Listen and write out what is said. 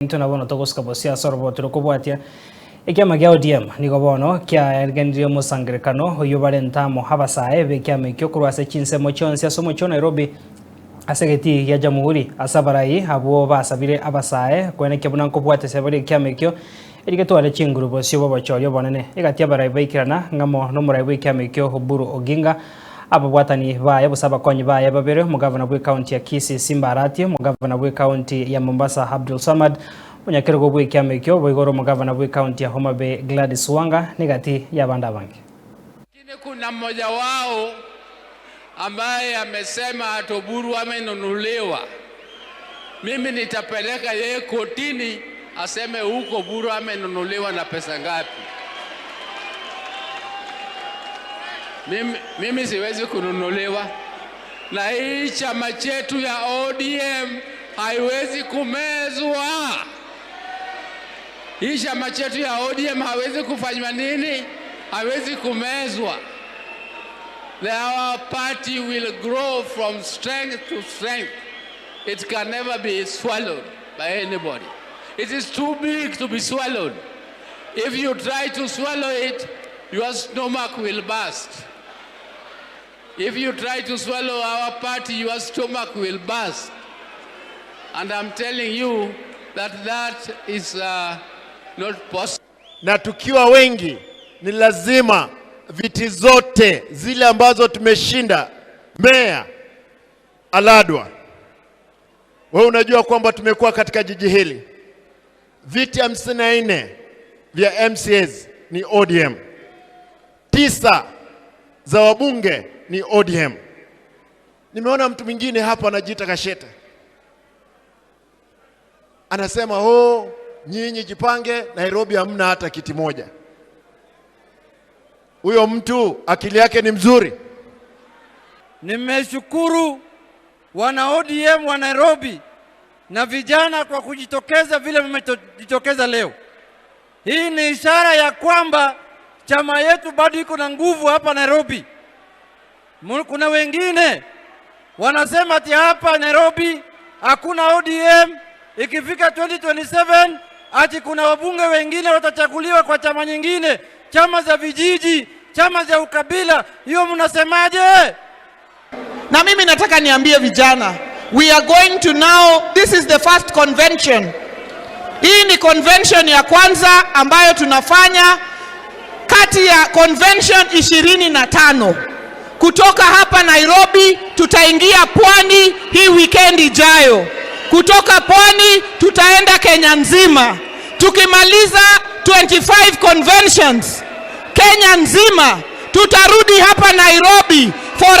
Into na bono togosika bosia ase oroboti rokobwatia ekiama gia ODM nigo bono kiaerganirie omosangerekano oyio bare ntamo abasae be ekiama ekio korwa ase chinsemo chionsi ase omochie o Nairobi ase egetii gia Jamhuri ase abarai abwo basabire abasae kwenekia buna nkobwatesia bare ekiama ekio eri getware chinguru bosio bwa obochori obonene egati abarai baikerana ng'amo na omorai bwa ekiama ekio Oburu Oginga ababwatani baye gose abakonyi baye babere omogavana bwa ekaunti ya Kisii Simba Arati omogavana bwa ekaunti ya Mombasa Abdul Samad omonyakerogo bwa ekiama ekio boigoro omogavana bwa ekaunti ya Homa Bay Gladys Wanga negati y'abande abange. Lakini kuna mmoja wao ambaye amesema ati Oburu amenunuliwa. Mimi nitapeleka yeye kotini aseme huko Oburu amenunuliwa na pesa ngapi. Mimi siwezi kununuliwa, na hii chama chetu ya ODM haiwezi kumezwa. Hii chama chetu ya ODM hawezi kufanywa nini? Hawezi kumezwa. Our party will grow from strength to strength. It can never be swallowed by anybody. It is too big to be swallowed. If you try to swallow it, your stomach will burst. If you try to swallow our party, your stomach will burst. And I'm telling you that that is not possible. Na tukiwa wengi ni lazima viti zote zile ambazo tumeshinda. Meya Aladwa, wewe unajua kwamba tumekuwa katika jiji hili viti 54 vya MCAs ni ODM, 9 za wabunge ni ODM. Nimeona mtu mwingine hapa anajiita Kashete, anasema oh, nyinyi jipange, Nairobi hamna hata kiti moja. Huyo mtu akili yake ni mzuri. Nimeshukuru wana ODM wa Nairobi na vijana kwa kujitokeza vile mmejitokeza leo. Hii ni ishara ya kwamba chama yetu bado iko na nguvu hapa Nairobi. Kuna wengine wanasema ati hapa Nairobi hakuna ODM, ikifika 2027 ati kuna wabunge wengine watachaguliwa kwa chama nyingine, chama za vijiji, chama za ukabila. Hiyo mnasemaje? Na mimi nataka niambie vijana, we are going to now, this is the first convention. Hii ni convention ya kwanza ambayo tunafanya kati ya convention 25. Kutoka hapa Nairobi tutaingia Pwani hii weekend ijayo. Kutoka Pwani tutaenda Kenya nzima. Tukimaliza 25 conventions Kenya nzima, tutarudi hapa Nairobi for an